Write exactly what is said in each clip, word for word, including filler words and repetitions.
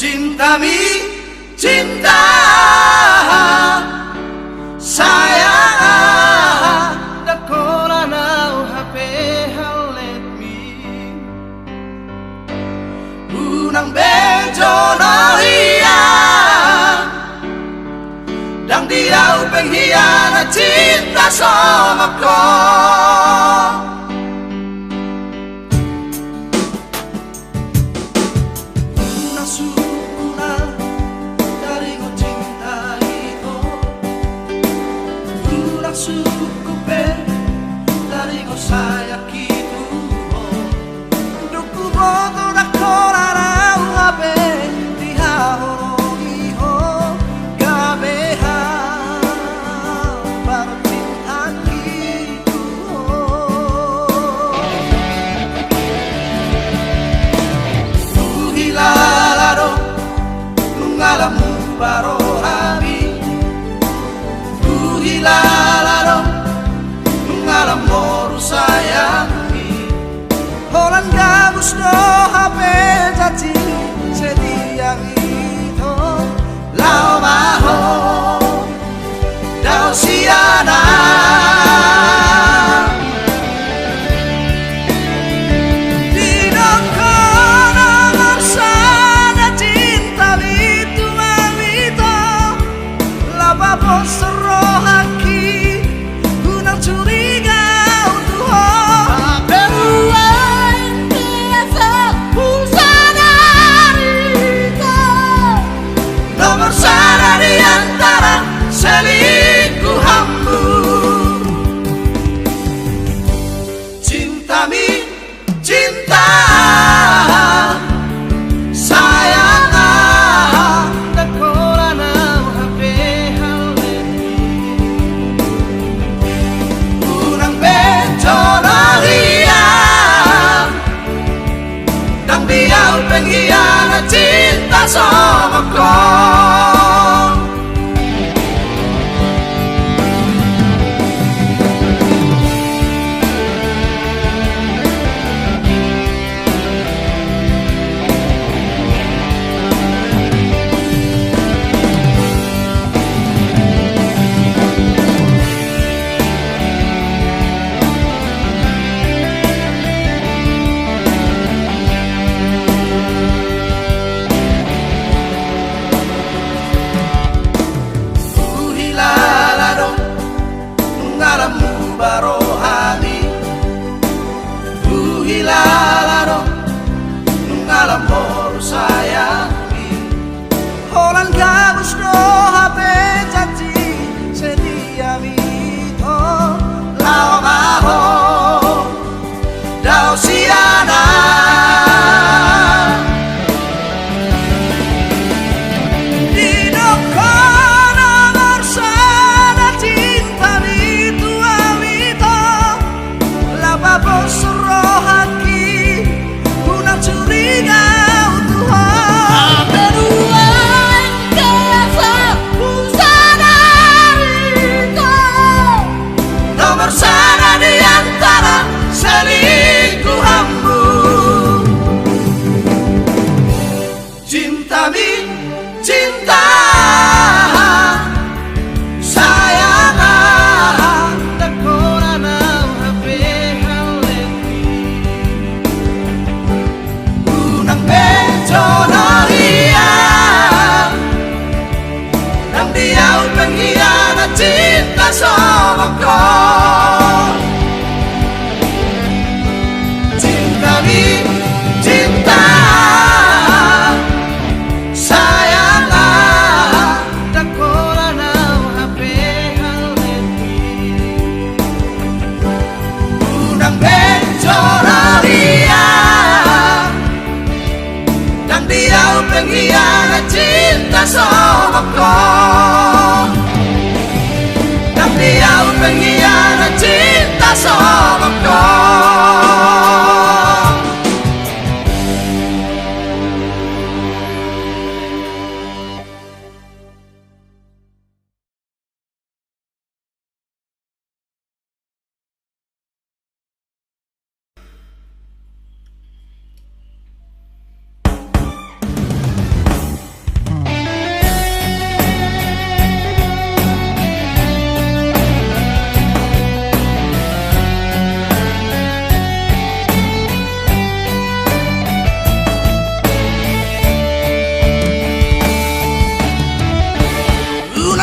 Cinta mi, cinta, sayang, ndang holan au hape hallet mi. Unang be jolo hian, ndang di au penghianat cinta songon ho. Unang sungkun taringot cinta i tu ho. Unang sungkun be taringot sayang i tu ho. Dung huboto ndang holan au hape dihaholongi ho, gabe hambar cinta i tu ho. Huhilala do nunga lam muba roha mi. Huhilala do nunga lam moru sayang i. Holan gabus do hape janji setia i tu ho. Laho ma ho dao sian au. Didok ho nomor sada cinta mi tu au i tu ho. Laho ma ho sorohanki, unang curiga au tu ho. Hape ro ahu, biasa husadari ho. Nomor sada di antara selingkuhanmu. Cinta mi, cinta, sayang, ndang holan au hape hallet mi. Unang be jolo hian, ndang di au penghianat cinta songon ho. Huhilala do nunga lam muba roha mi. Huhilala do nunga lam moru sayang i. Holan gabus do hape janji setia mi tu ho. Laho ma ho dao sian au. Didok ho nomor sada cinta mi tu au i tu ho. Laho ma ho sorohanki, unang curiga au tu ho. Hape ro ahu, biasa husadari ho. Nomor sada di antara selingkuhanmu. Cinta mi, cinta, sayang, ndang holan au hape hallet mi. Unang be jolo hian, ndang di au penghianat cinta songon ho. Cinta mi, cinta, sayang, ndang holan au hape hallet mi. Unang be jolo hian, ndang di au penghianat cinta songon ho. Ndang di au penghianat cinta songon ho.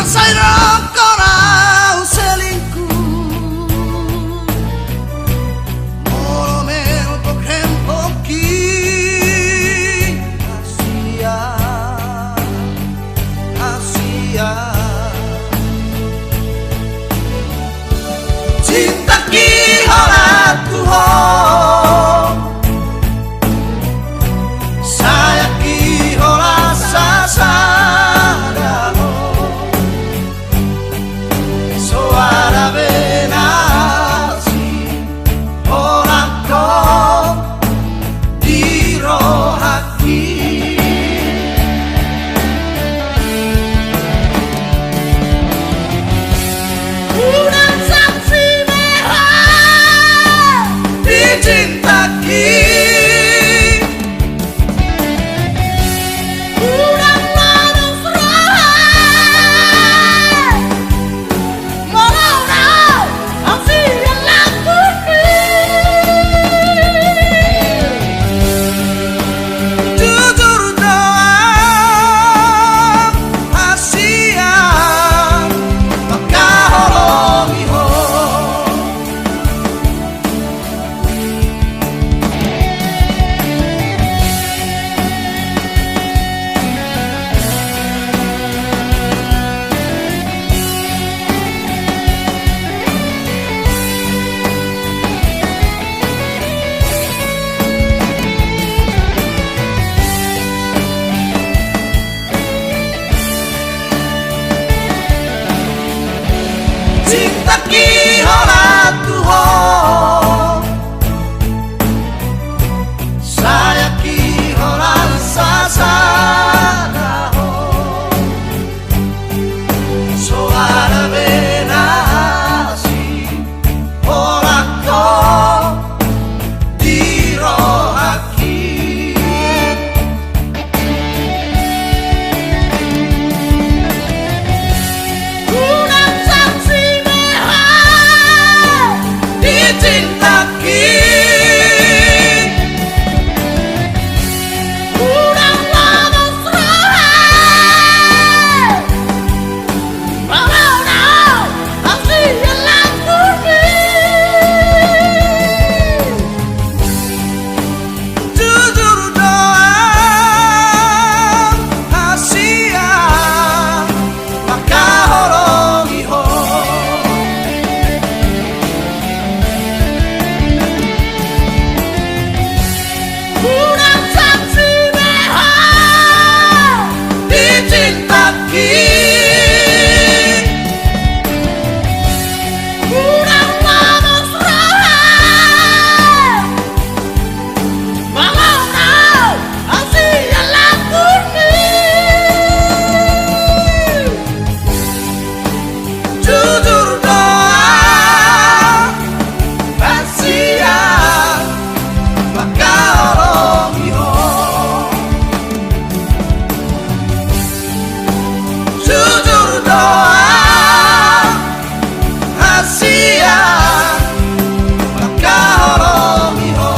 Sai rongkon au selingkuh, molo melkon handphoneki. Kasihan, kasihan. Cintaki holan tu ho, sayangki holan sasada ho. Soada be na asing holan ho di rohangki. Unang saksi be ho di cintaki. Unang lolos roha molo unang sian lambungmi. Jujur do au hasian mangkaholongi ho. Cintaki holan tu ho, sayangki holan sasada ho. Soada be na asing holan ho di rohangki. Unang saksi be ho di cintaki. Unang lolos roha molo unang sian lambungmi. Jujur do au hasian mangkaholongi ho. Unang saksi be ho di cintaki. Unang lolos roha molo unang sian lambungmi. Jujur do au hasian mangkaholongi ho. Jujur do au hasian mangkaholongi ho.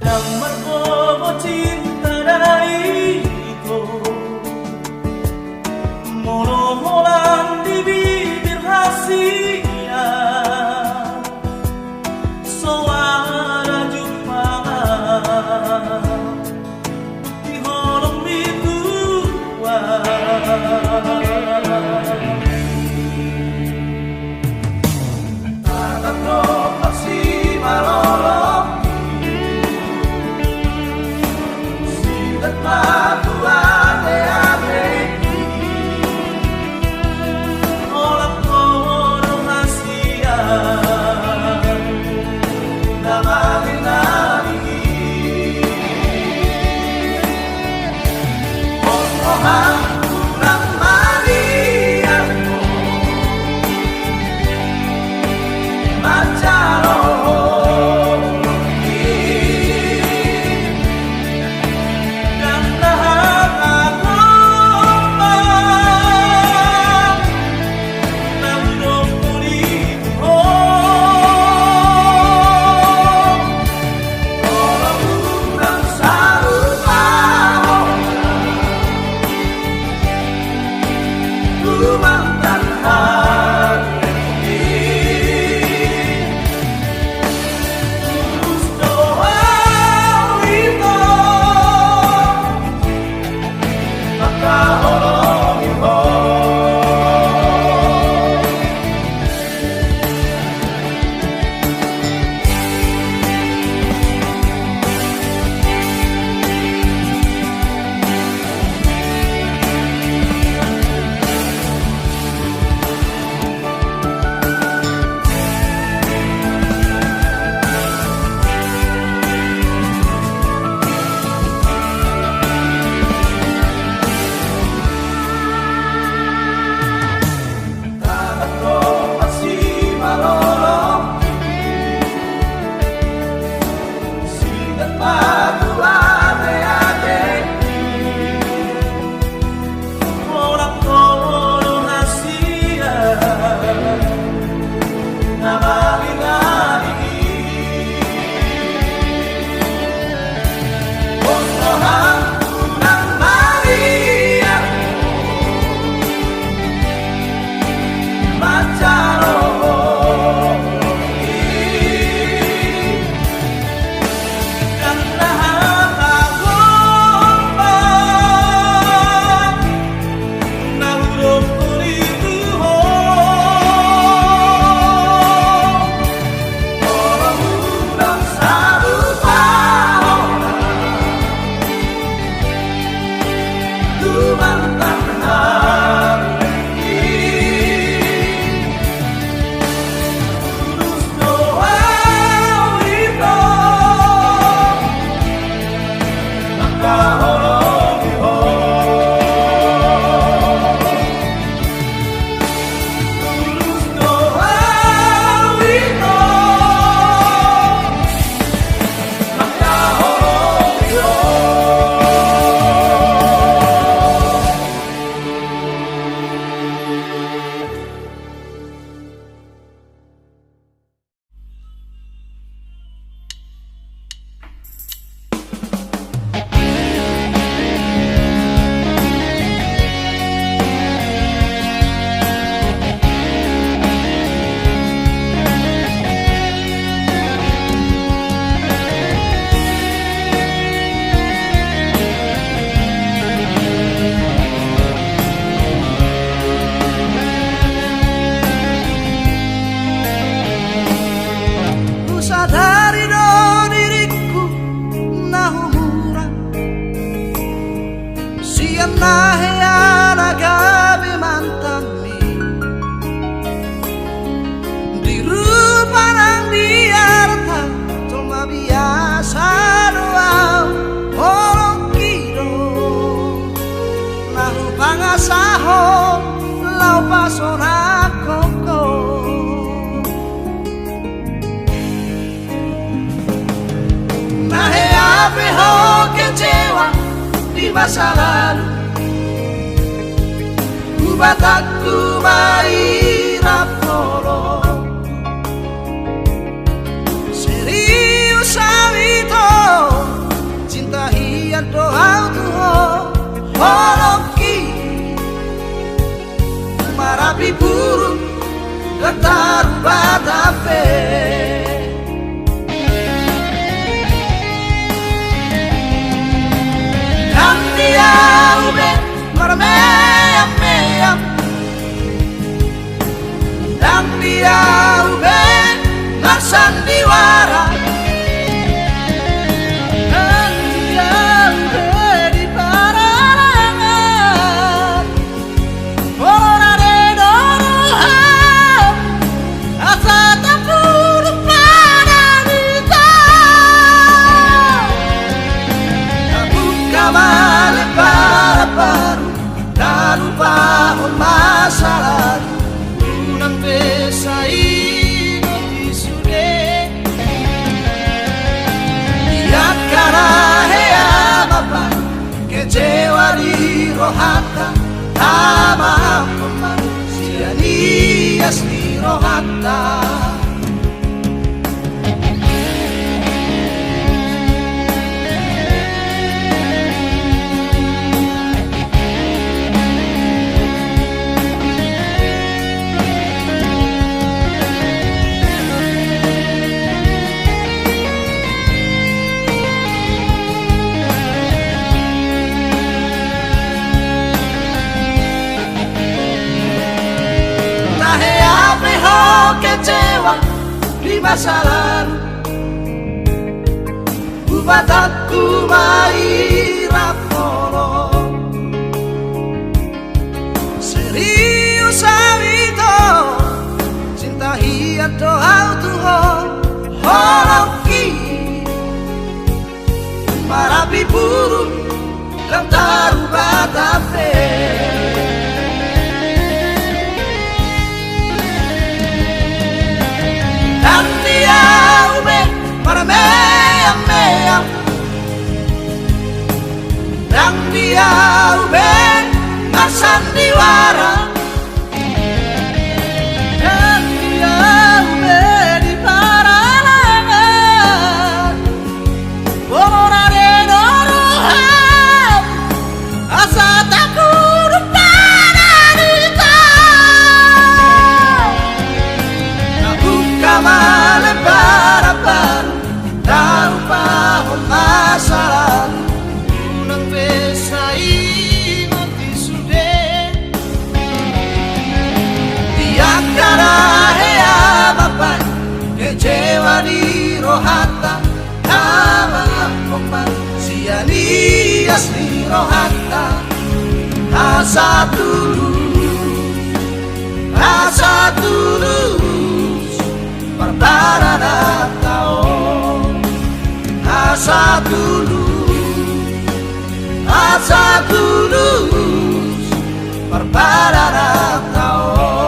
Ndang margogo cinta dariku, molo holan di bibir hasian, soada jumpang di holongmi tuan. Tatap do marsimalolong, sidat ma tu ateatengki. Holan ho do hasian Masa lalu, hubatangku ma i rap holong. Serius au ito, cinta hian do au tu ho, holongki. Marapi burung, ndang tarubata be. Ndang di au be marmeam-meam. Ndang di au be marsandiwara. Ndang di au be di pararangan. Molo rade do roham, asa tapuduk pada hita. Tabuka ma lembaran baru, talupahon masa lalu, unang be sai ingot i sude. Di angka na hea ma baen, kecewa di rohanta, tama angkon ma sian ias ni rohanta. Tahe ape ho kecewa di masa lalu, hubatangku ma i rap holong. Serius au ito, cinta hian do au tu ho, holongki. Marapi burung, ndang tarubata be. Ndang di au be marmeam-meam. Ndang di au be marsandiwara. Ndang di au be di pararangan. Molo rade do roham, asa tapuduk pada hita. Tabuka ma lembaran baru, talupahon masa lalu, unang be sai ingot i sude. Di angka na hea ma baen, kecewa di rohanta, tama angkon ma sian ias ni rohanta. Asa tulus, asa tulus parparananta on. Asa tulus, asa tulus parparananta on.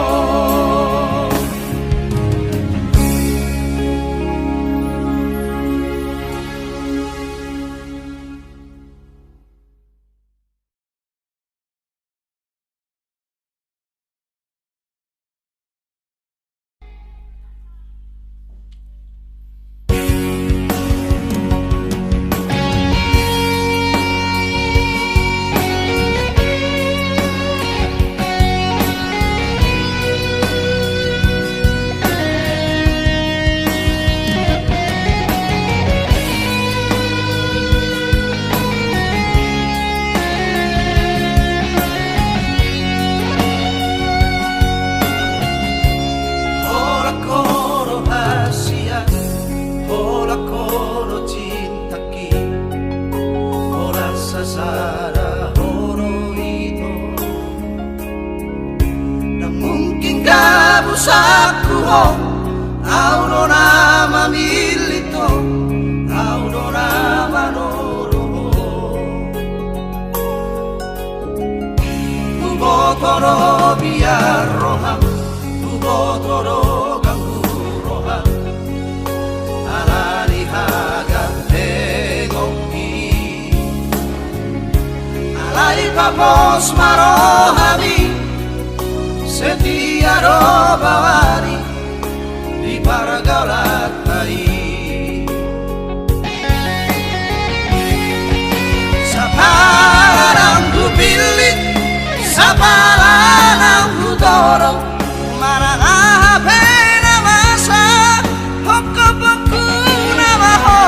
Pos ma rohami, setia do bawari di pargaulanta i. Sapala nang hupillit, sapala nang hutodong, manang aha pe na masa, hongkopongku nama ho,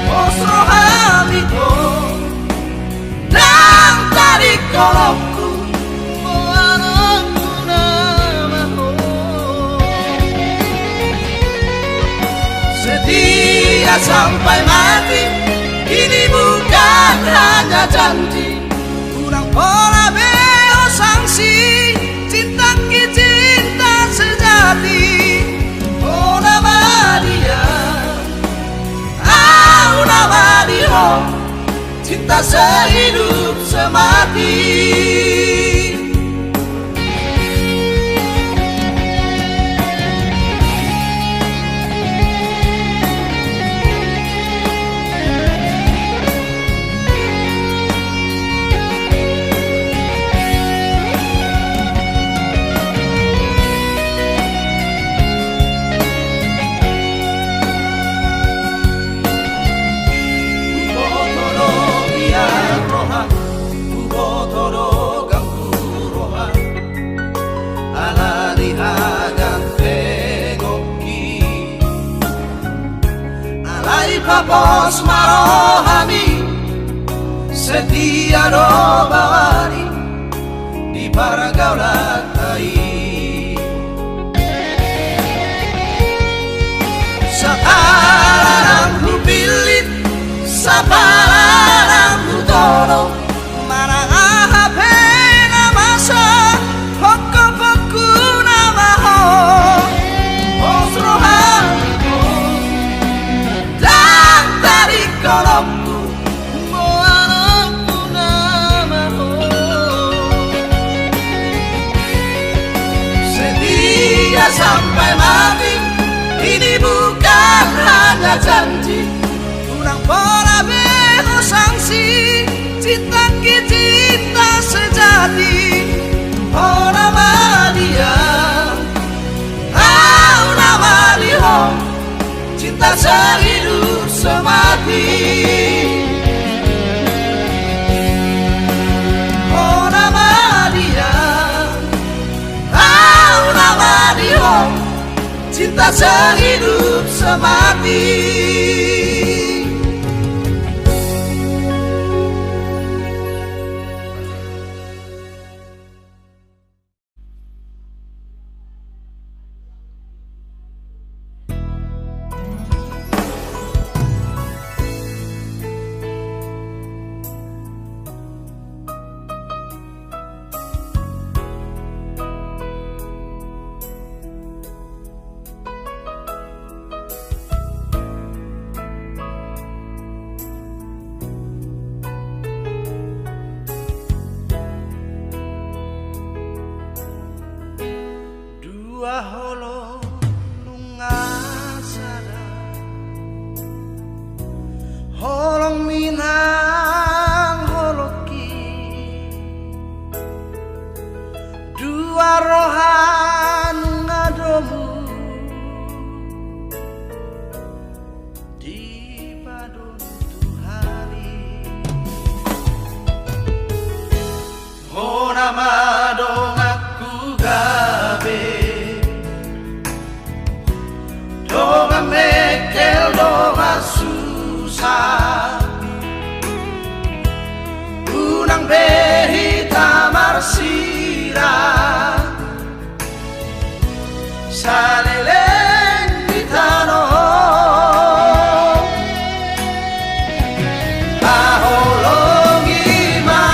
pos rohami ho. Ndang tadingkon ho, boanonku nama ho. Setia sampai mati, ini bukan hanya janji. Unang pola be ho sangsi, cinta ki cinta sejati. Ho nama dia, au nama di ho. Cinta sehidup semati. Huboto do biar roha, huboto do ganggu roha, ala ni hagantengonki. Alai papos ma rohami, setia do bawari di pargaulanta i. Sapala nang hupillit, sapala nang hutodong, manang aha pe na masa, hongkopongku nama ho, pos rohami ho. Ndang tadingkon ho, boanonku nama ho. Setia sampai mati, ini bukan hanya janji. Unang pola be ho sangsi, cinta ki cinta sejati. Ho nama dia, au nama di ho. Cinta sehidup semati. Ho nama dia, au nama di ho. Cinta sehidup semati. Dua holong nunga sada, holongmi nang holongki. Dua roha nunga domu dipadom Tuhan i. Ho nama donganku gabe, dongan mengkel dongan susa. Unang be hita marsirang saleleng di tano. Paholongi ma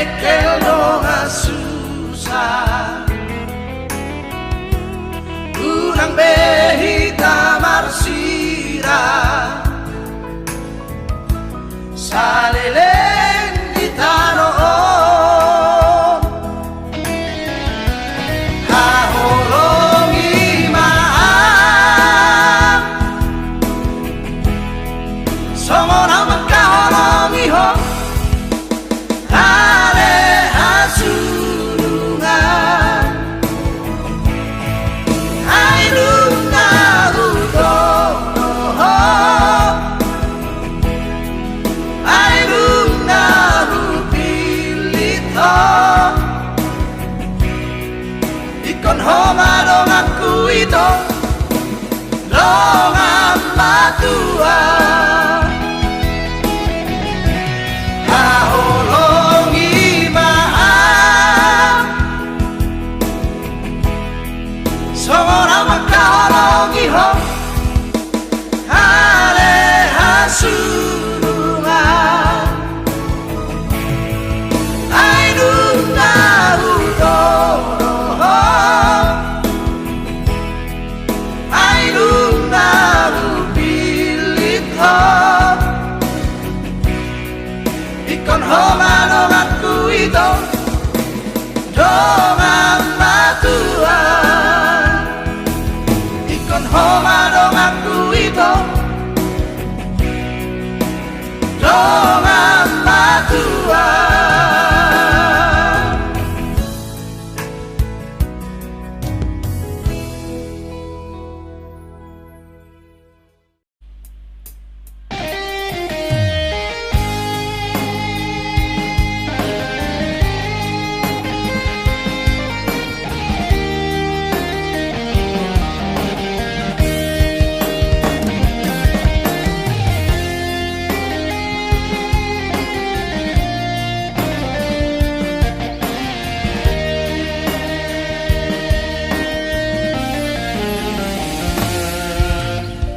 Dengkel dongan susah, unang be hita marsirang, saleleng di tano on. Haholongi ma ahu, songon ahu mangkaholongi ho, ale hasunungan. Ai dung na hudok do ho, ai dung na hupillit ho, ingkon ho ma donganku ito, dongan matua. Haholongi ma ahu, songon ahu mangkaholongi ho, ale hasunungan. Ai dung na hudok do ho, ai dung na hupillit ho, ingkon ho ma donganku ito, dongan matua. Ingkon ho ma donganku ito, dongan matua.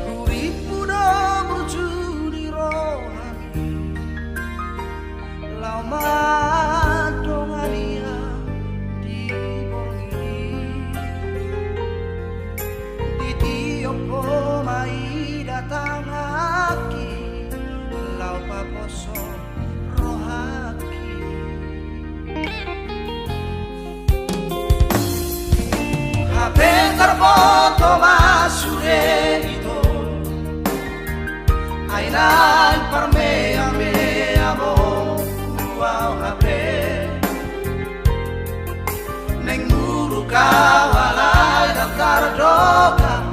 Rurimu do burju ni rohami, laho mandongani ahu di borngin i. Ditiop ho ma ida tanganki, laho paposhon rohangki. Hape tarboto ma sude ito, ai naeng parmeameamon do ahu hape. Naeng muruk ahu alai ndang tardokak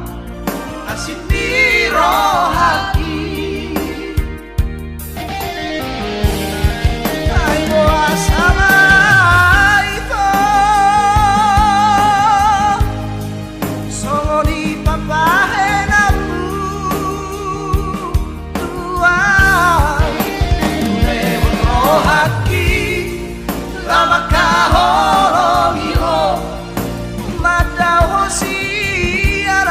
asi ni rohangki. Ai boasa ma ito songon i pambahenanmu tu ahu? Lehon rohangki laho mangkaholongi ho, mandao ho sian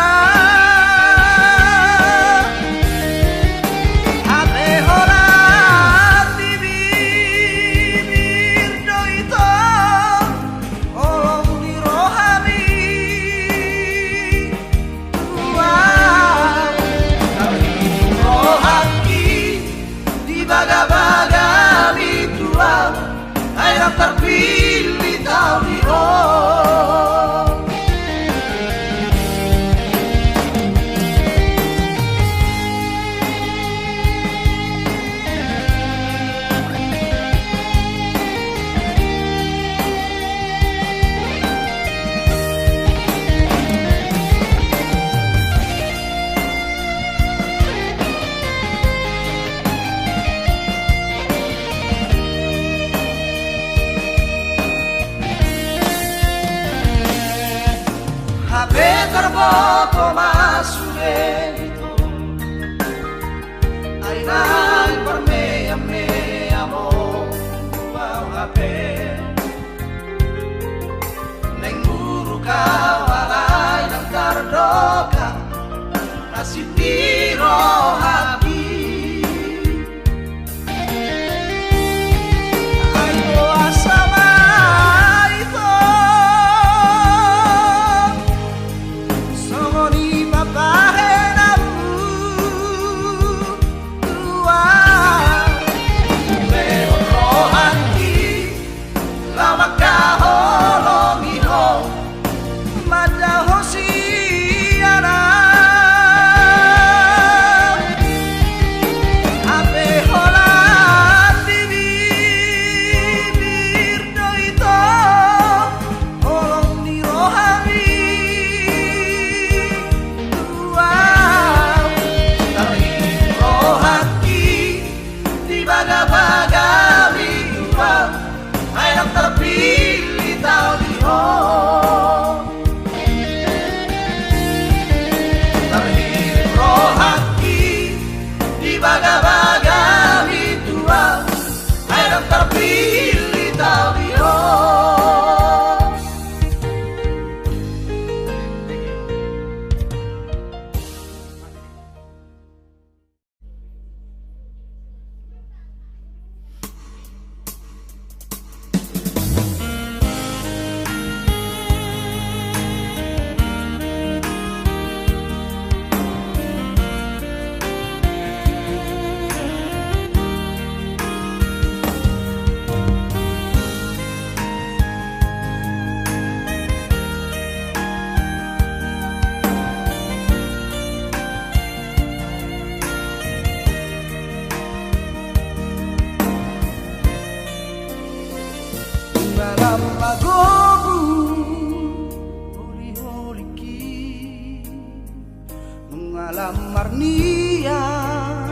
Lam marniang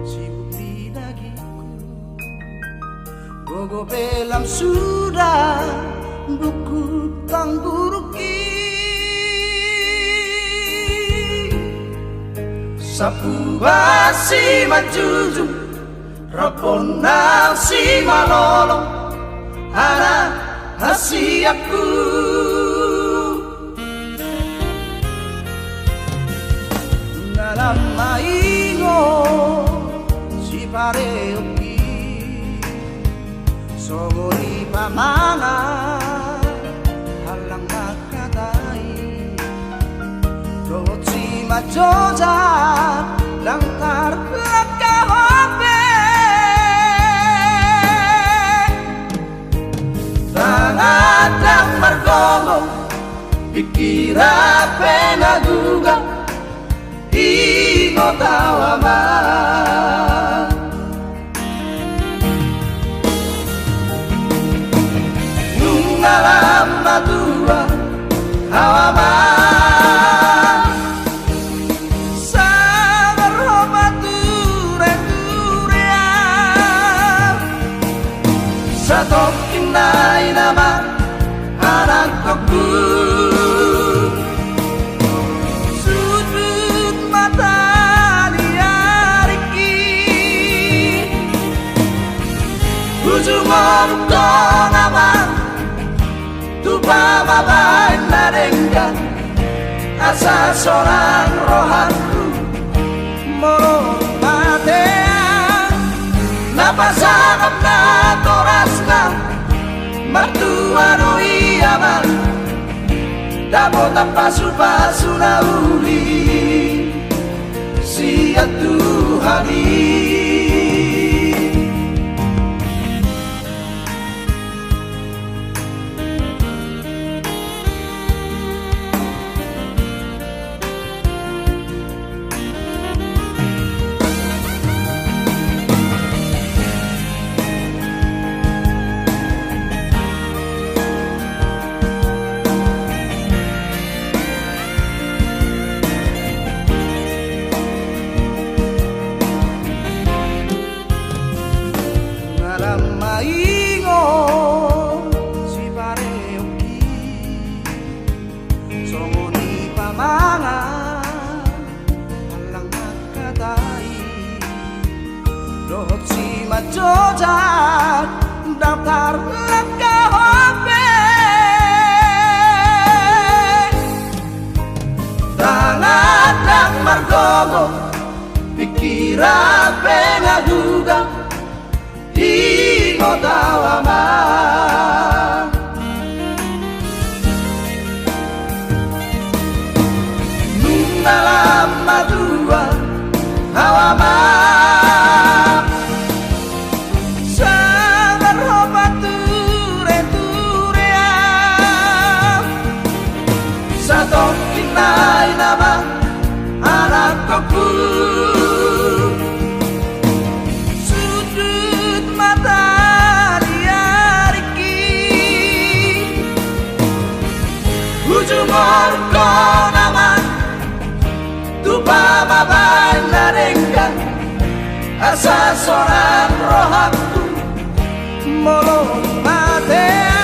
sibuk di dagingku, gogo pe lam suda bungkuk tangguruki. Sapu basi manjujung, rompon na simalolong, anak hasianku. Nunga lam maingot sipareonki, songon i pamangan hallang mangkatai, dohot simanjojak ndang tarlangkahon be. Tangan ndang margogo, pingkiran pe na gugang, ingot au amang. Nunga lam matua au amang, sabar ho ma tureture au. Satongkin nai nama anakkonku, sundut mata ni ariki, hujungkon amang tu pamabaen na denggan, asa sonang rohangku molo matea. Na pasangap natorasna, martua do i amang, dapotan pasupasu na uli sian Tuhan i. Nunga lam maingot sipareonki, songon i pamangan hallang mangkatai, dohot simanjojak ndang tarlangkahon be. Tangan ndang margogo, pingkiran pe na gugang, ingot au amang. Nunga lam matua au amang, sabar ho ma tureture au. Satongkin nai nama anakkonku, sundut mata ni ariki, hujungkon amang tu pamabaen na denggan, asa sonang rohangku molo matea.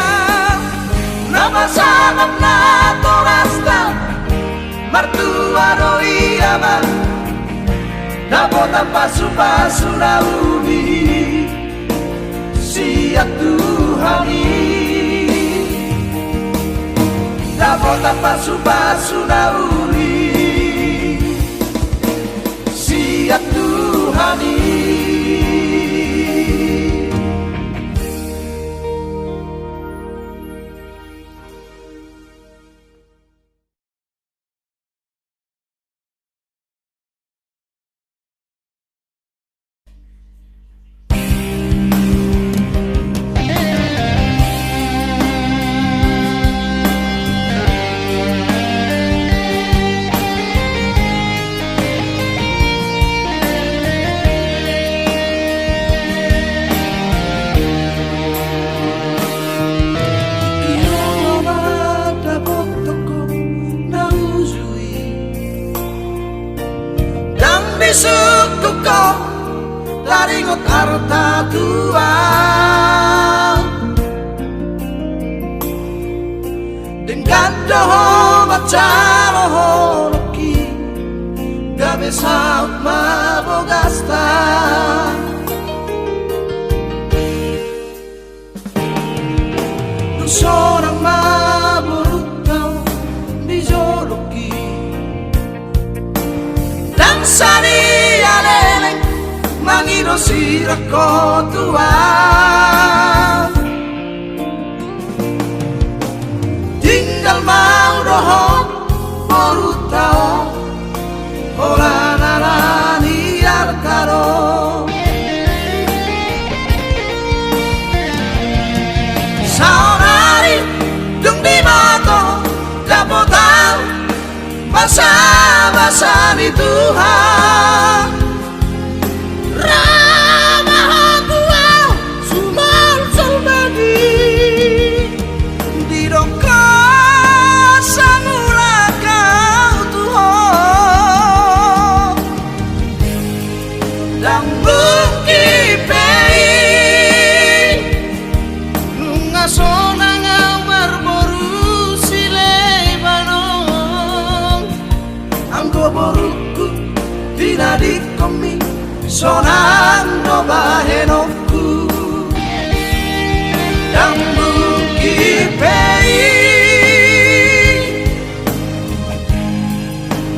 Na pasangap natorasna, martua do i amang, dapotan pasupasu na uli sian Tuhan i. Dapotan pasupasu na uli sian Tuhan i. Disungkun ho taringot arta tuak. Denggan do ho manjalo holongki, gabe saut ma bogasta. Dung sonang ma borunta on di jolongki, ndang sadia leleng mangido sirang ho tuak. Tinggal mau dohot borunta on, holan ala ni arta do. Saonari dung diboto dapot au basabasa ni Tuhan. Ra ma ho tu au sumolsol bagi, didok ho asa mulak au tu ho. Ndang mungkin be i, nunga sonang au marboru si Lebanon. Anggo borungku tinadingkonmi, sonang do bahenonku. Ndang mungkin be i,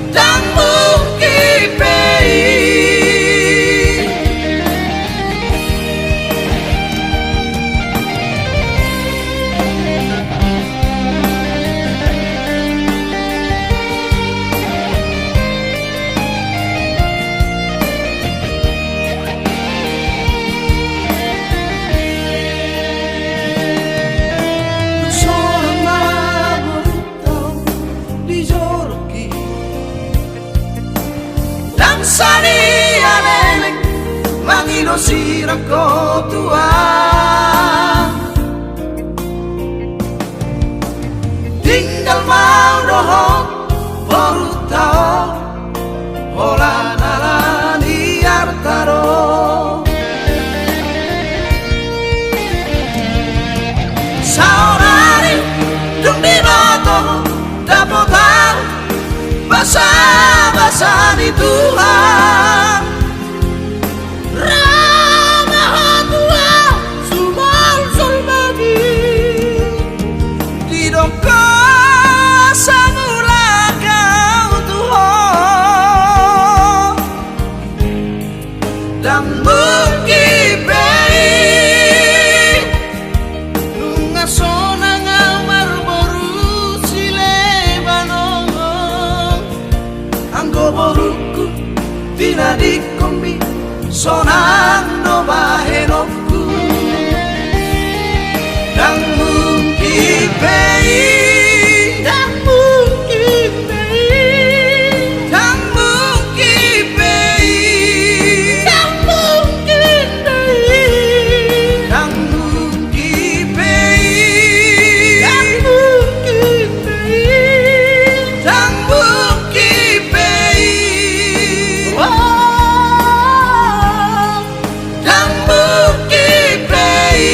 ndang mungkin be i. Sonang ma borunta on di jolongki, ndang sadia leleng mangido sirang ho tuak. Tinggal mau dohot borunta on, holan ala ni arta do. Saonari dung diboto dapot au basabasa ni Tuhan. Ra ma ho tu au sumolsol bagi, didok ho asa mulak au tu ho. Ndang mungkin be i, nunga sonang au marboru si Lebanon. Anggo borungku tinadingkonmi, sonang do bahenonku. Ndang mungkin be i, ndang mungkin be i, ndang mungkin be i, ndang mungkin be i, ndang mungkin be i, ndang mungkin be i, ndang mungkin be i. Oh, ndang mungkin be i.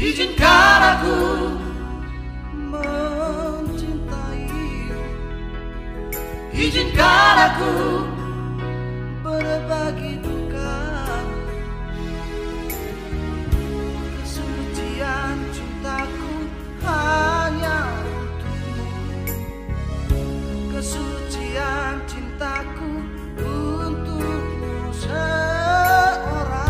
Izinkan aku mencintaimu. Izinkan aku berbagi duka. Kesucian cintaku hanya untukmu. Kesucian cintaku untukmu seorang.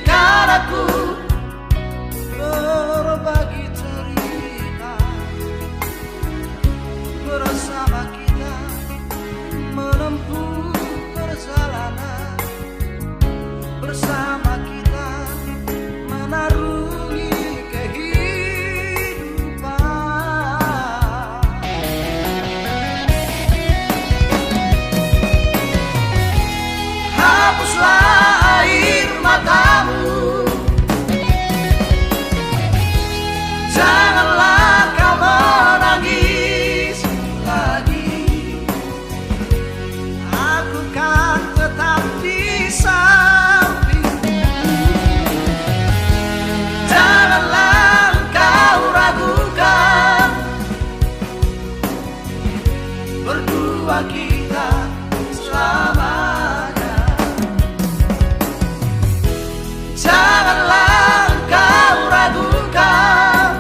Karena ku berbagi cerita bersama kita menempuh perjalanan, bersama kita menarungi kehidupan. Hapuslah air matamu, janganlah kau menangis lagi. Aku kan tetap di sampingmu. Janganlah engkau ragukan, berdua kita selamanya. Janganlah engkau ragukan,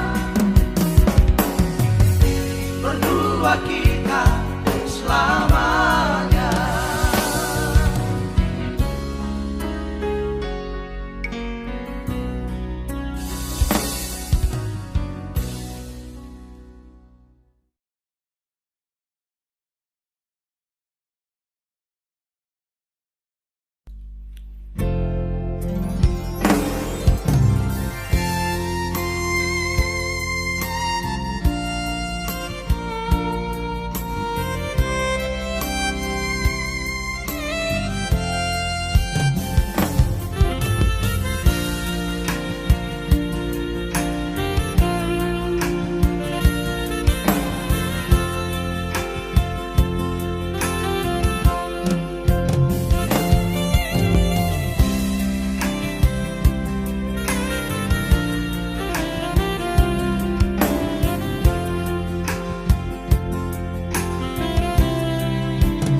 berdua kita selamanya.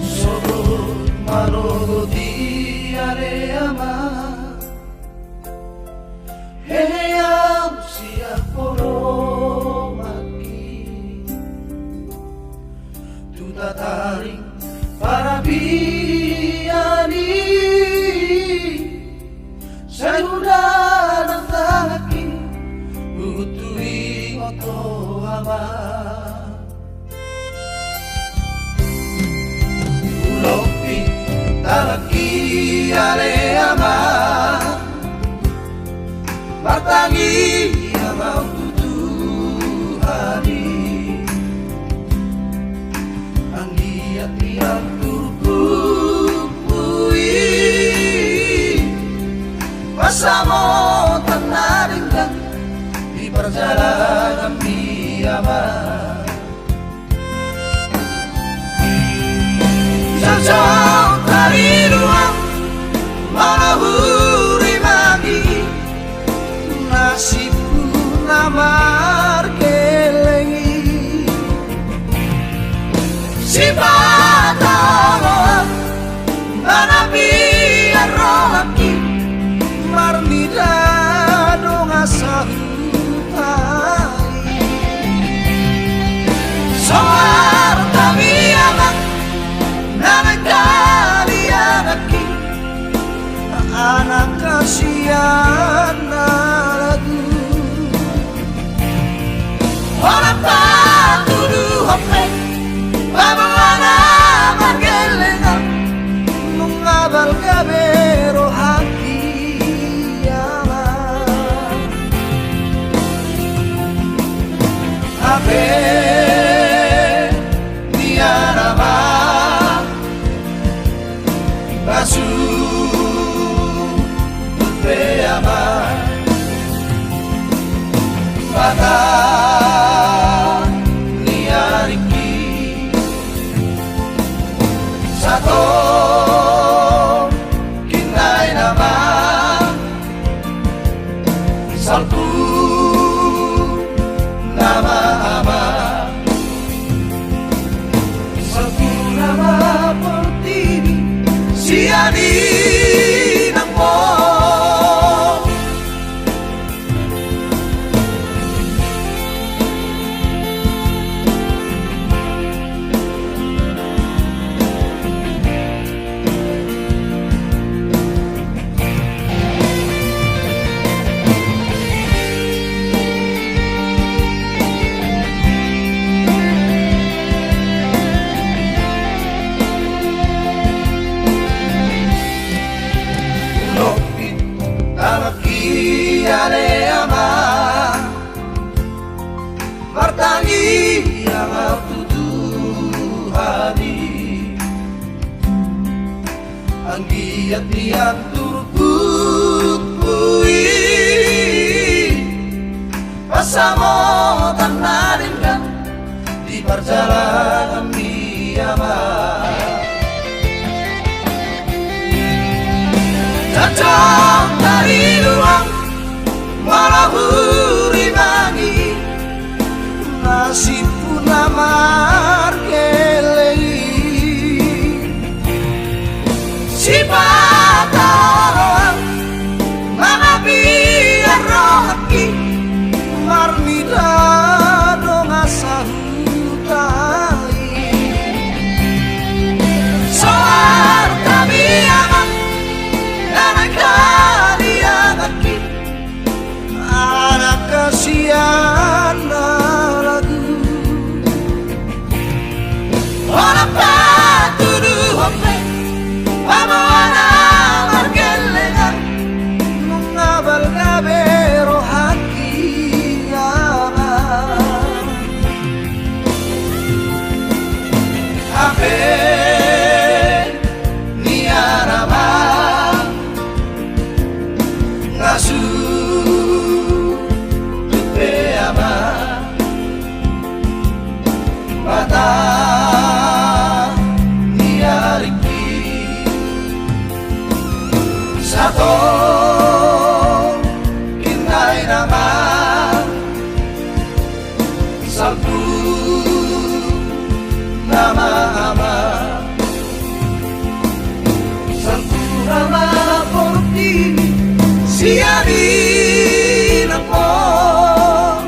Sogot manogot i ale ama, hehe au sian podomanki tu tataring parabian i. Sai huda nang tanganki, huhut huingot ho ama. Hulompit tanganki ale ama, martangiang au tu Tuhan i. Anggiat riang turpukmu i, pasamotan na denggan di parjalananmi ama. Jotjot tariruang manohuri magi nasibku na margelleng i. Sipata roham na napian rohangki marnida dongan sahuta i. Songon arta mianak na naeng kalianganki, anak ale ama, martangiang au tu Tuhan i. Anggiat nian turpukku i, pansamotan na denggan di parjalananmi ama. Jajang tariluang molo hurimangi nasibku na margelleng i. Sipata oroan mangapian rohangki, marnida dongan sahuta i. Soarta biangan na naeng halianganki, anak hasian na lagu. Holan patuduhon pe pamoa na margellengan, nunga balga be rohangki ama. Hape nian ama, ngasup tu pe ama, mata ni aringki. Satongkin nai nama, salpu nama ama. Salpu nama portibi sian inangmon.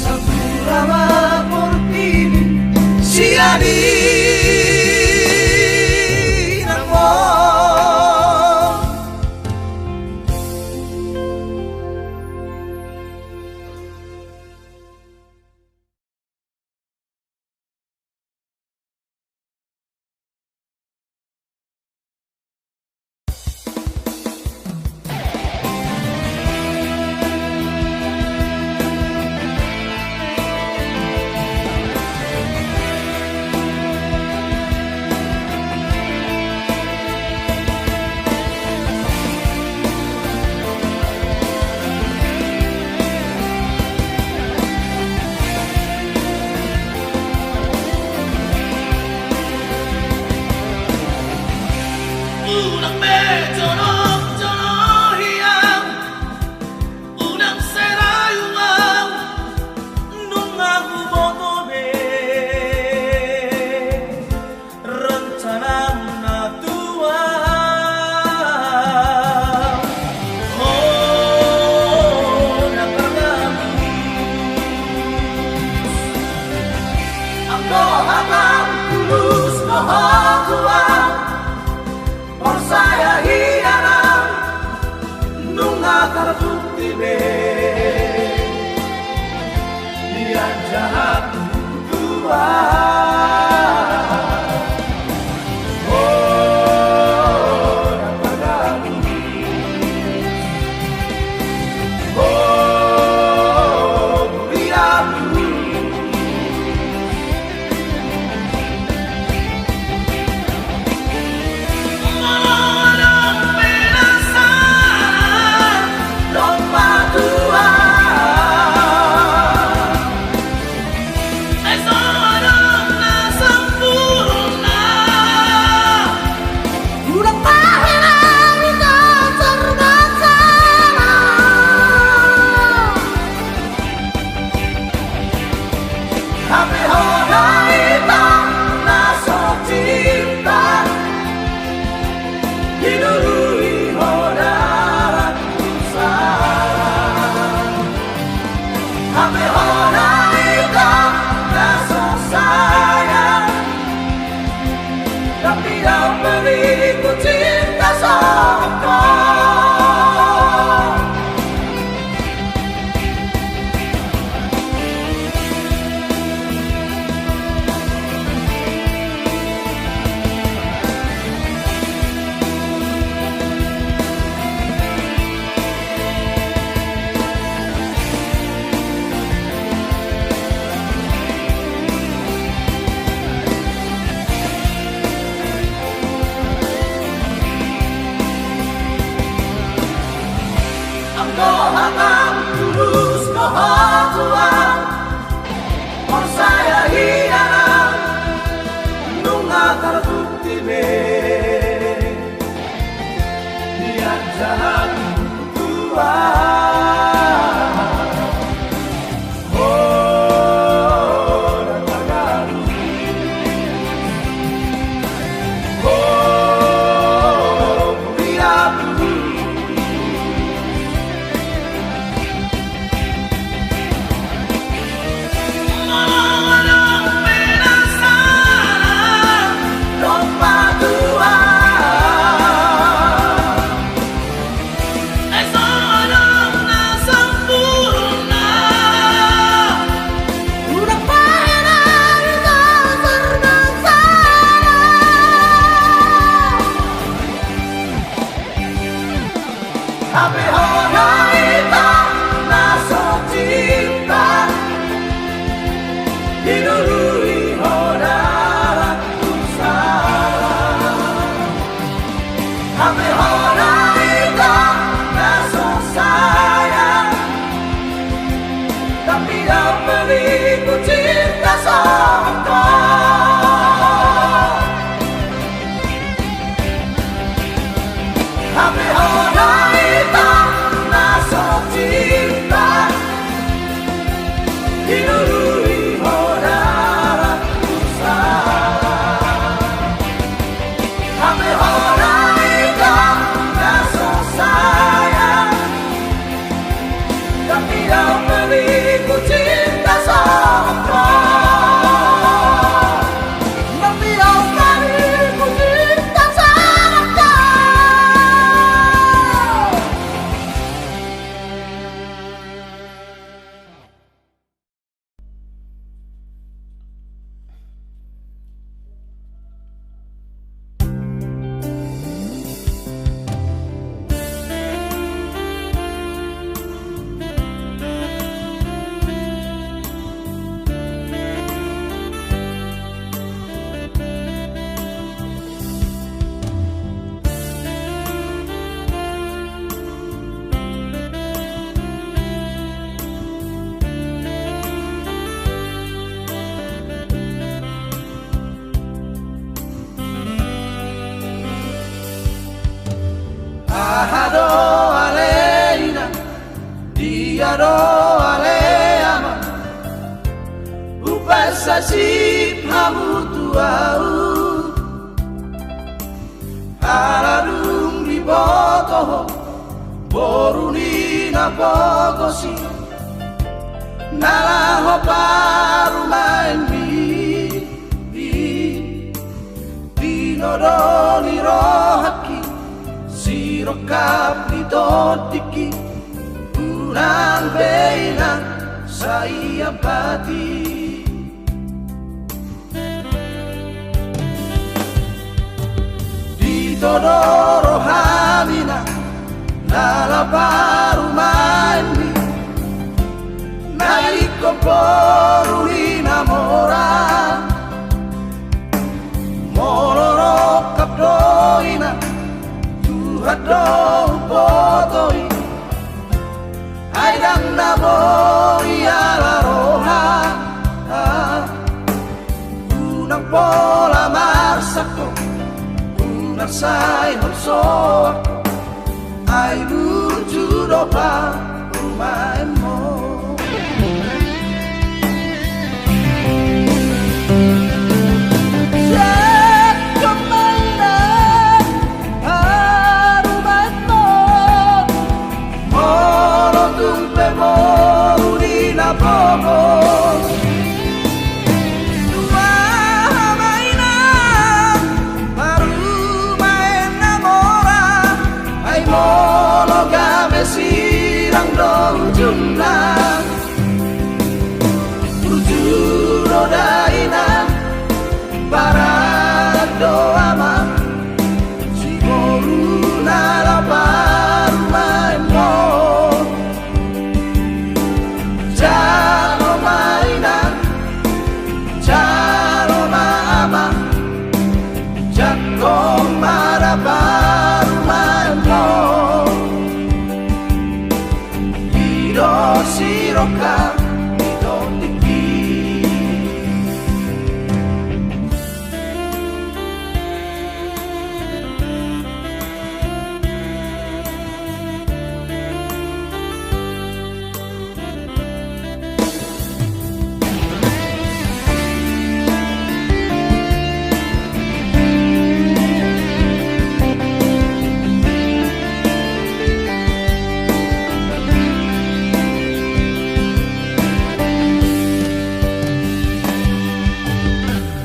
Salpu nama portibi sian inangmon. Unang be jonok-jonohi au, unang sai rayu au, nunga huboto be rencanamuna tu au. Ho na pargabus, anggo hatam tulus do ho tu au, porsaya hian au, nunga tarbukti be. Ia jahat tu au. Oh, na pargabus. Oh, burianku. Hape hona hita na so cinta, dilului hona ragusa. Hape hona hita na so sayang, tapi dalam diriku cinta songko. Hape hona hita na so cinta, dilului hona ragusa. Hape hona hita na so sayang, tapi dalam diriku cinta songko. Tapi dalam diriku cinta songko. Aha do ale inang, dia do ale amang, hupasahat hamu tu ahu. Ala dung diboto ho boru ni na pogos i, na laho parumaenmi, tinodo ni rohangki, sirongkap ni tondingki, unang be inang sai ampati. Ditodo rohami na laho parumaenmi, na ingkon boru ni na mora. Molo rongkap do inang, Tuhan do huboto i. Ai ndang na boi ala roha, unang pola marsangko, unang sai holsoan ho, ai burju do parumaenmu. Sangkop ma inang parumaenmu. Molo tung pe boru ni na pogos, tu aha ma inang parumaen na mora? Ai molo gabe sirang do ujungna, burju do da inang, parak do amang, si boru na laho parumaenmu. Jalo ma inang, jalo ma amang, jangkon ma da parumaenmu. I do sirongkap ni tondingki.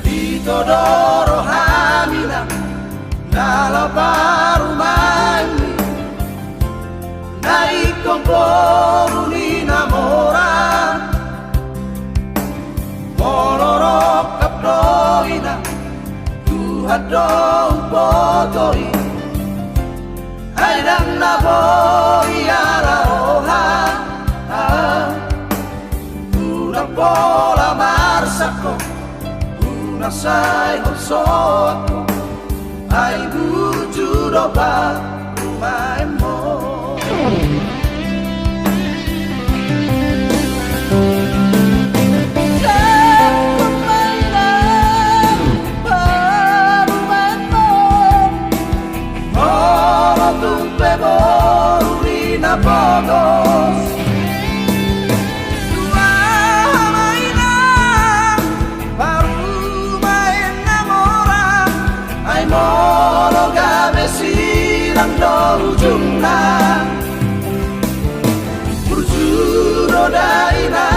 Ditodo rohami na laho parumaenmi, na ingkon boru ni na mora. Molo rongkap do inang, Tuhan do huboto i. Ai ndang na boi Sai holsoanku, ai burju do parumaenmon. Jangkon ma inang parumaenmon. Molo tung pe boru ni na pogos. Tua ma inang parumaen na mora, ai molo gabe sirang do ujungna. Burju do daina,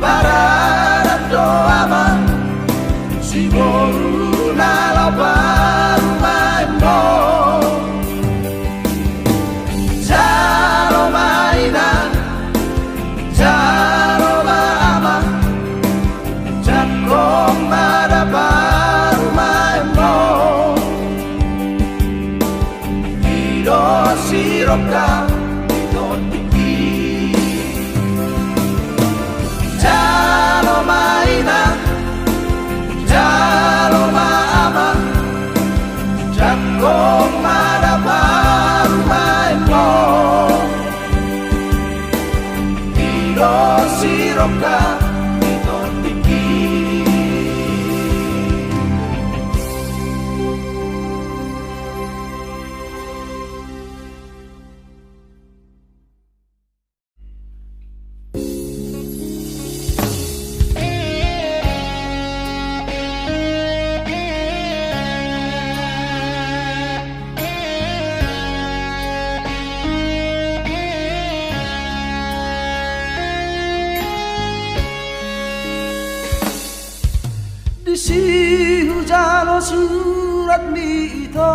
baradat do ama, siboru na laho parumaenmon. Jalo ma inang, jalo ma ama, jangkon ma da parumaenmon. I do sirongga di tondihi. Jalo ma inang, jalo ma ama, jangkon ma da parumaenmon. I do sirongga di tondihi. Disi hujalo suratmi ito,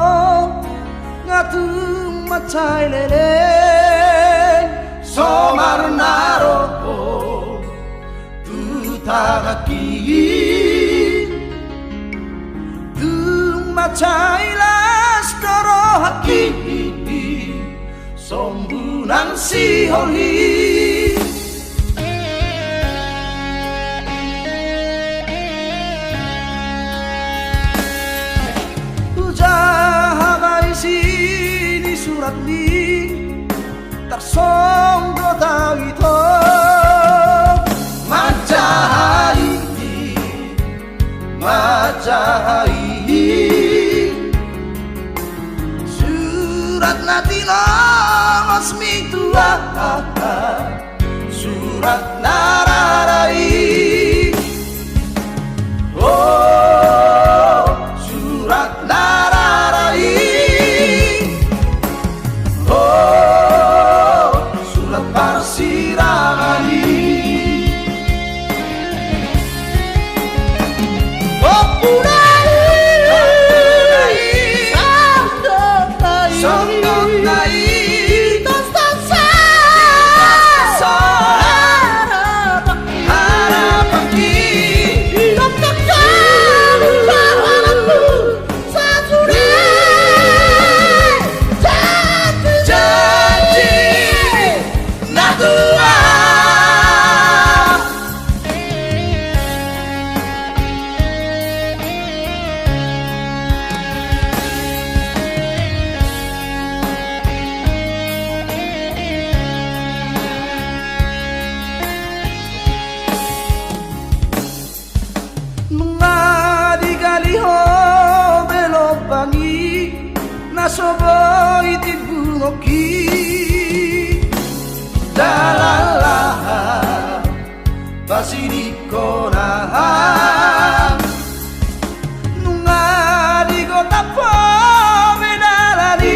nga tung mansai leleng. Somarna ro ho tu tanganki, tung mansai las do rohangki. Sombu nang sihol i. Hujaha ma isi ni suratmi, tarsonggop do au ito. Manjaha i, manjaha i. Surat na tinongosmi tu ahu, surat na rara i. O, surat na rara i. O, surat parsirangan i. Ompuna i, sandokna i, sandokna i. Tos, tos, tos, tos, tos. Harapanki, harapanki. Tos, tos, tos, harapanku. Sasude, janji, janji na tua. Nunga digali ho be lombangi, na so boi timbungokki. Dalan laho pasidingkon ahu. Nunga digotap ho be dalan i,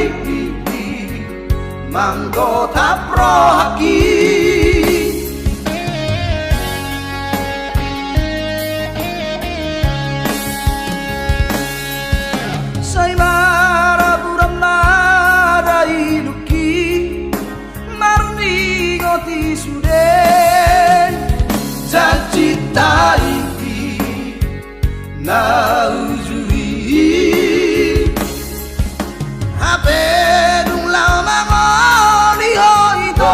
manggotap rohangki. Sai maraburan ma da idupki, marningot i sude janjinta i. Na uju i, hape dung laho mangoli ho ito,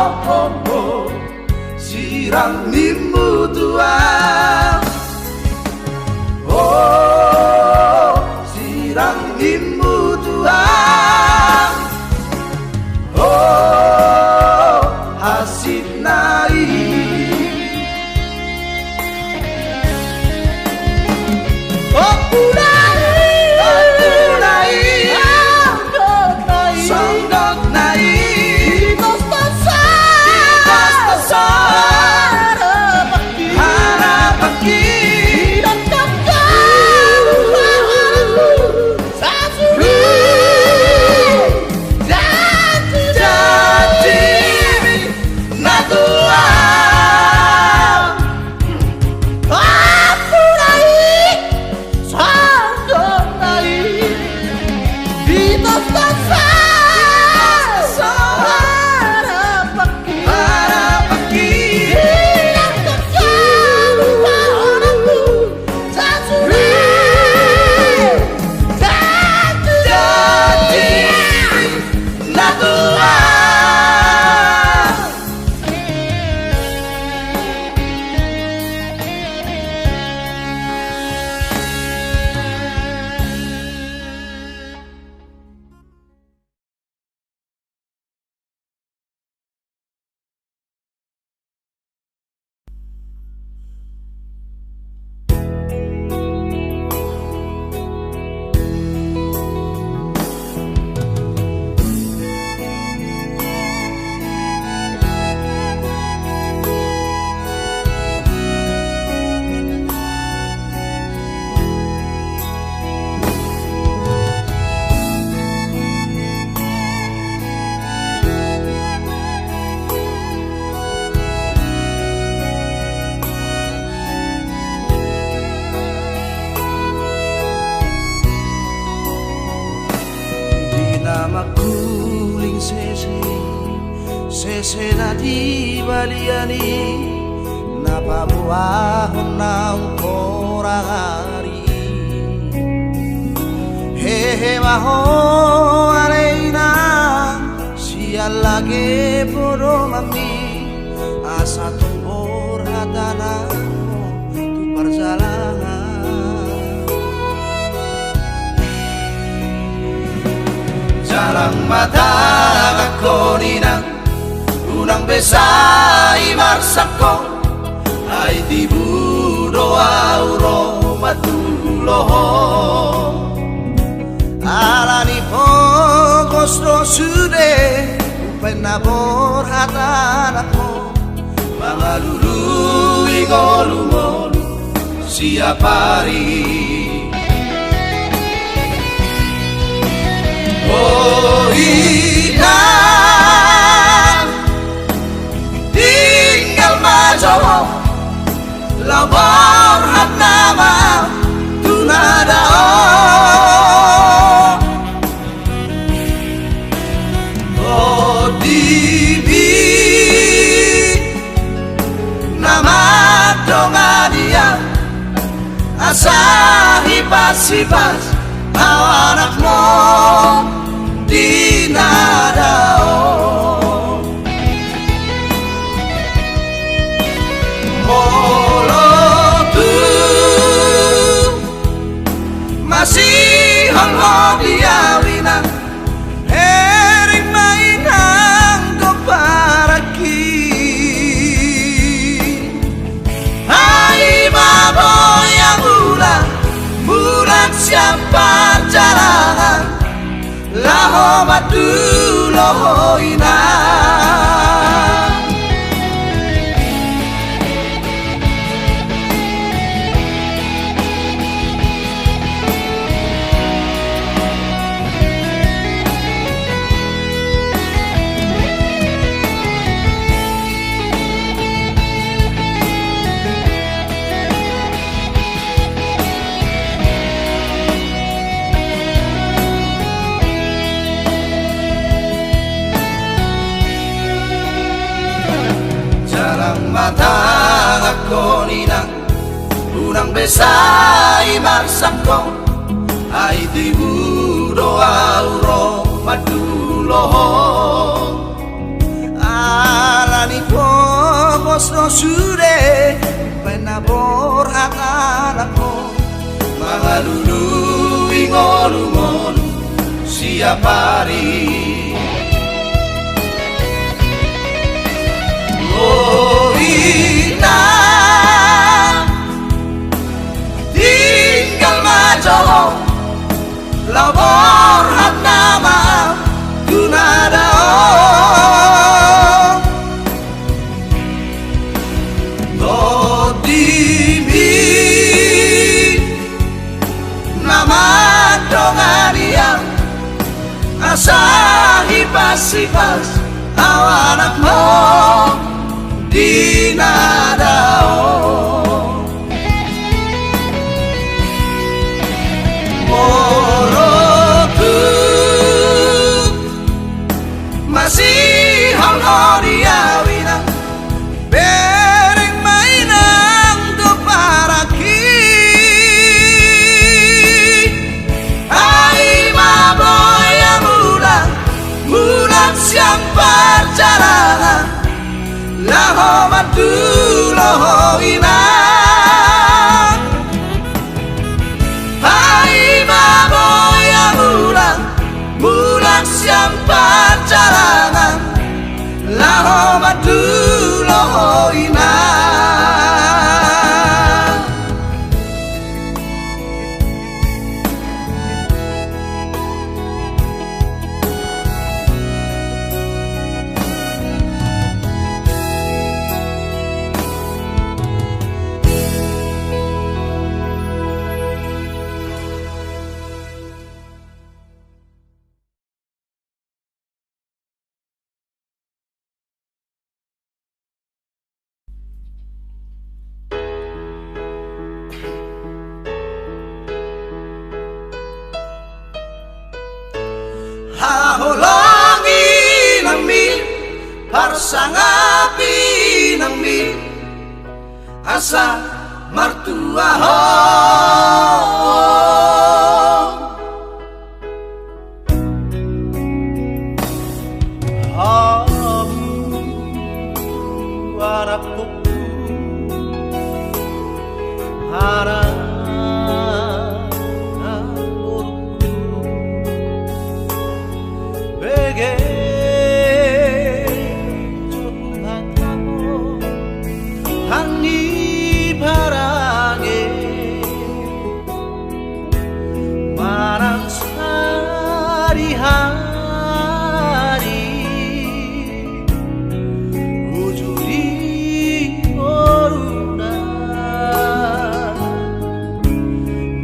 Sesena di balian i na paboahon naung torang ari. Hehe ma ho ale inang, sian lage podomanmi, asa tong borhat anakmu tu parjalangan. Jalang ma tanganhon inang, unang be sai marsangkon, ai tibu do ahu ro mandulohon. Ala ni pogos do sude, umbaen na borhat anakmu, mangalului ngolungol siap ari. O inang, tinggal ma jo ho, laho borhat nama tu na dao. Tondibi na mandongani ahu, asa hipas-hipas ahu anakmu di na dao. Molo tung masihol ho di ahu inang, hereng ma inang do parangki. Ai ma boi ahu mulak, mulak sian parjalangan, laho mandulohon inang. Jalang ma tanganhon inang, unang be sai marsangkon, ai tibu do ahu ro mandulohon. Ala ni pogos do sude, umbaen na borhat anakmu, mangalului ngolungol siap ari. O inang, tinggal ma jo ho, laho borhat nama tu na dao. Tondibi na mandongani ahu, asa hipas-hipas ahu anakmu di na dao. Molo tung masihol ho di ahu inang, bereng ma inang do parangki. Ai ma boi ahu mulak, mulak sian parjalangan, laho mandulohon inang. Ai ma boi ahu mulak, mulak sian parjalangan, laho mandulohon inang. Haholongi nami, Parsangap inangmi asa martua ho. Hamu anakku, anak boruku, bege jo huhatahon, tangi parange manang sadihari, uju di ngoluna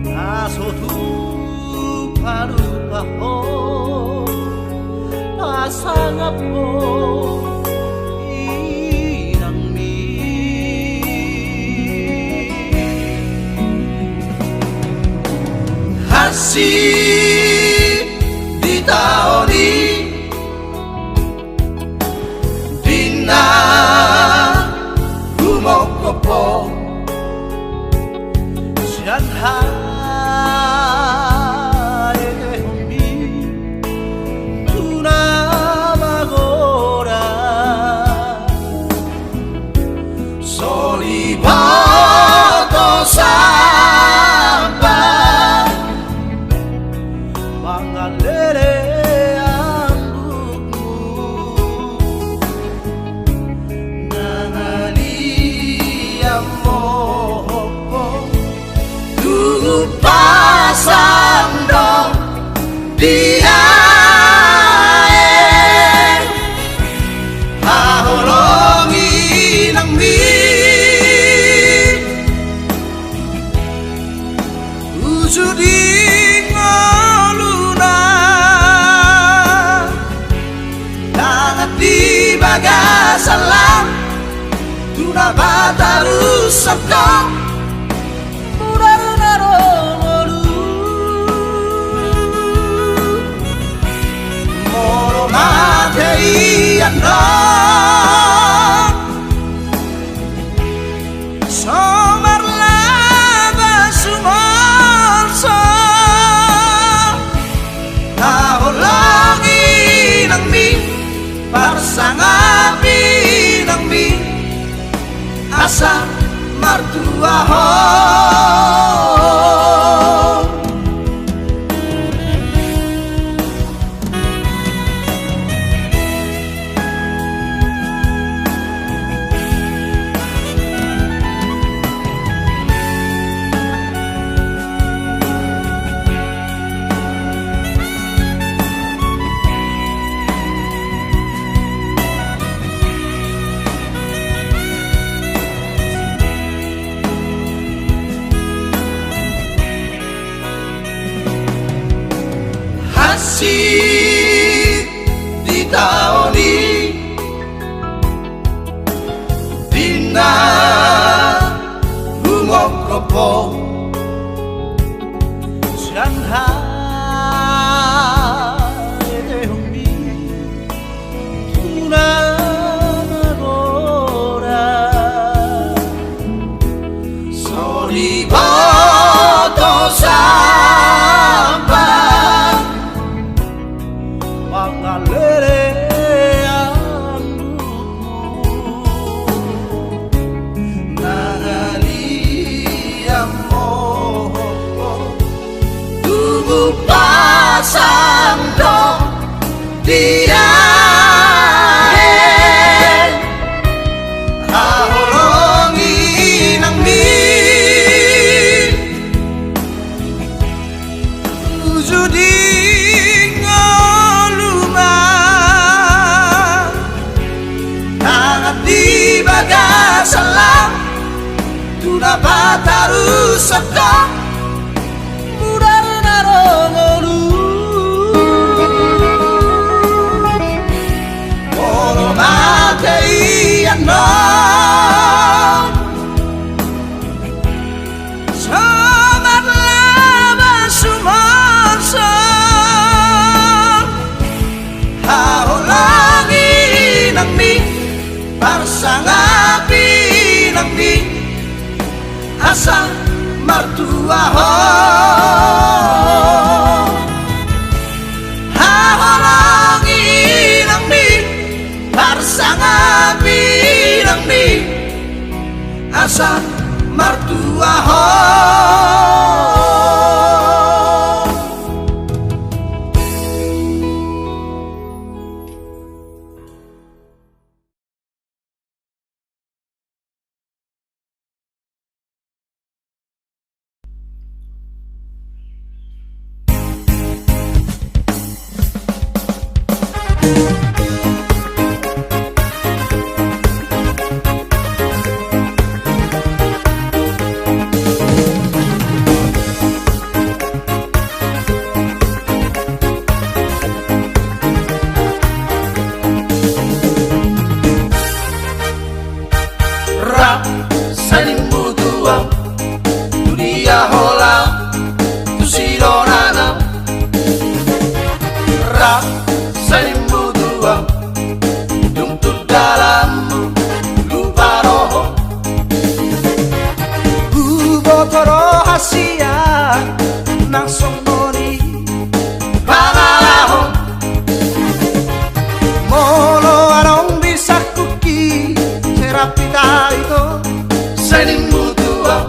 na so tupa-tupa ho. Pasangap ho inangmi. Hansit di taon i, di na humongkop ho sian haetehonmi tu na magodang. So diboto sampang mangalele ambukmu. Nangalian mohop ho, tugu pasang do di aek. Haholongi inangmi, uju di ngoluna. Tangan di bagasan lan tu na batarusan do. Mudar na ro ngolu, molo mate i annon, so marlaba sumorso. Haholongi inangmi, parsangap inangmi asa martua ho. Hansit di taon i, di na humongkop ho sian haetehonmi tu na magodang. So diboto sampang mangalele ambukmu. Nangalian mohop ho, tugu pasang do di aek. Haholongi inangmi, uju di ngoluna. Tangan di bagasan lan tu na batarusan do. Mudar na ro ngolu, molo mate i annon, so marlaba sumorso. Haholongi inangmi, Asa martua ho. Haholongi inangmi, parsangapi inangmi, asa martua ho. Rap, sai nimmu tuang, tu dia holan, tu sidonganan. Rap, sai nimmu tuang, dung tu dalanmu lupa roham. Huboto do hasian nang songon i pangalahom. Molo adong di sangkuki, sai rap hita ito, sai nimmu tuang.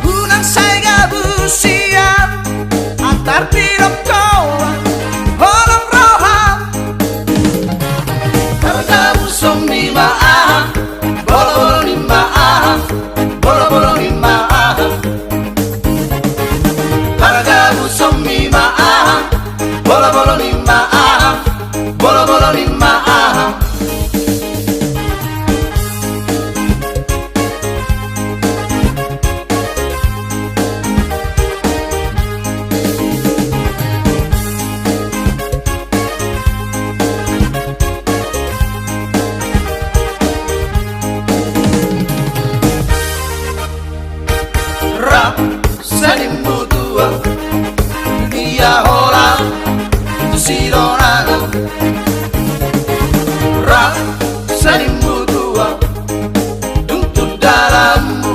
Unang sai gabusian, antar pidok ho, holong roham. Pargabuson ni ma aha, bolobolo ni ma aha, bolobolo ni ma aha. Pargabuson ni ma aha, bolobolo ni ma aha, bolobolo ni ma aha. Rap, sai nimmu tuang, tu dia holan, tu sidonganan. Rap, sai nimmu tuang, dung tu dalanmu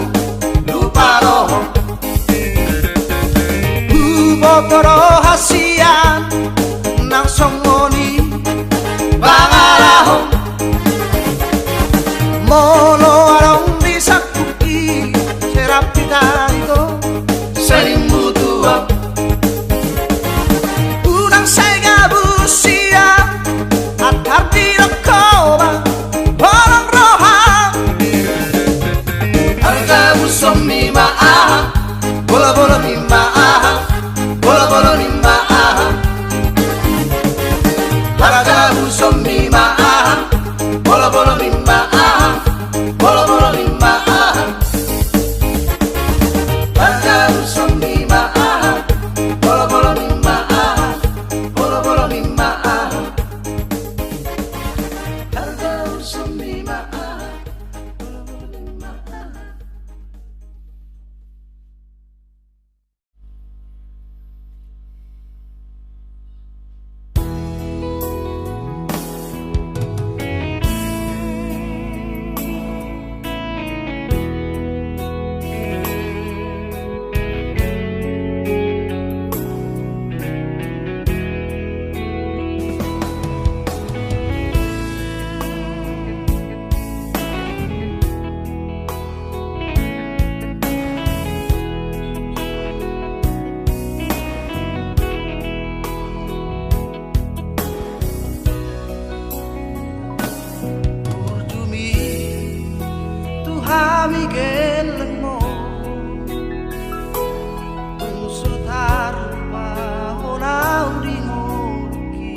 lupa roham. Huboto do hasian nang songon i pangalahom. Molo adong di sangkuki, sai rap hita ito, sai nimmu tuang. Unang sai gabusian, antar pidok ho, holong roham. Pargabuson ni ma aha, bolobolo ni ma aha, bolobolo ni ma aha. Pargabuson ni ma aha, bolobolo ni ma aha, bolobolo ni ma aha. Pargabuson ni ma aha, bolobolo ni ma aha, bolobolo ni ma aha. Pargabuson ni ma aha, bolobolo ni ma aha. Burju mi tu hami gellengmu, tung so tarlupa hona di ngolungki.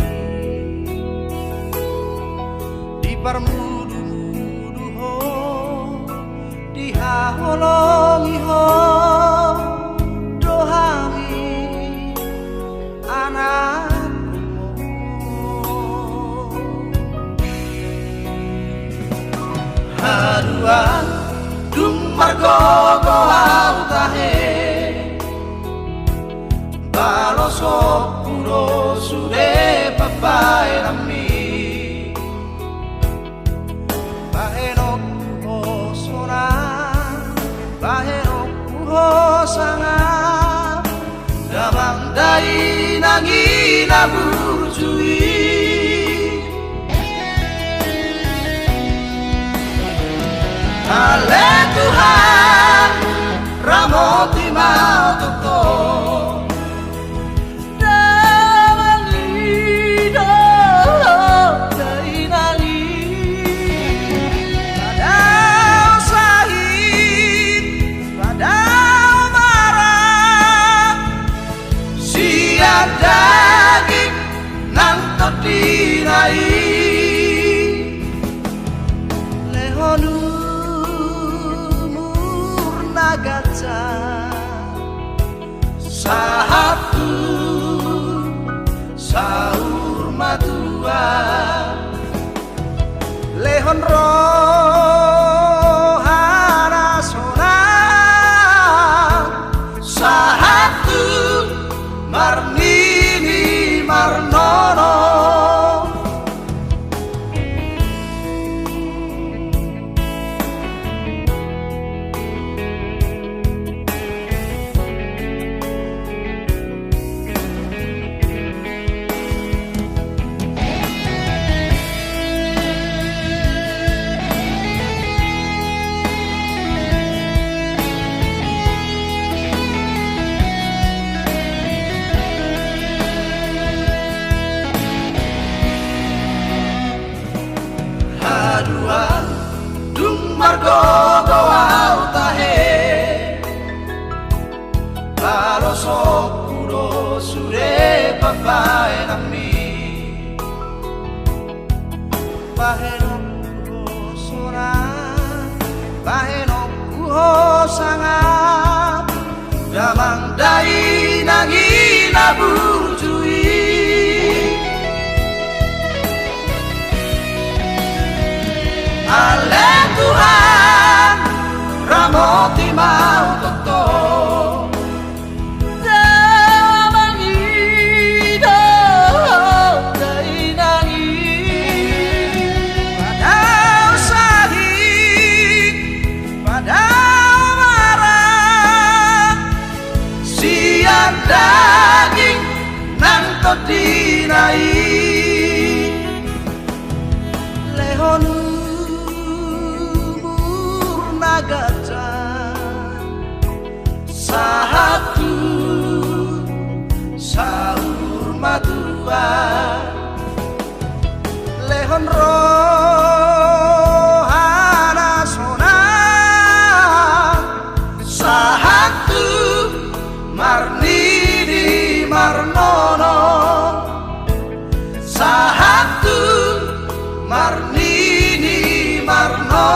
Diparmudumudu ho, dihaholongi ho do hami anakmu. Haduan dung margogo ahu tahe, balosonku do sude pambahenanmi. Bahenonku ho sonang Inang i na burju i. Ale Tuhan, ramoti ma ho tongtong. Damang i do inang i. Padao sahit, padao marang, sian daging nang tondina i. Lehon umur na ganjang, sahat tu saur matua. Lehon roha na sonang, sahat tu marnini marnono. Haduan dung margogo au tahe, balosonku do sude pambahenanmi. Bahenonku ho sonang, bahenonku ho sangap, damang da inang i na burju i. Ale Tuhan, ramoti ma ho tongtong. Damang i do inang i. Padao sahit, padao marang, sian daging nang tondina i. Lehon umur na ganjang, sahat tu saur matua. Lehon roha na sonang, sahat tu marnini marnono. Sahat tu marnini marnono.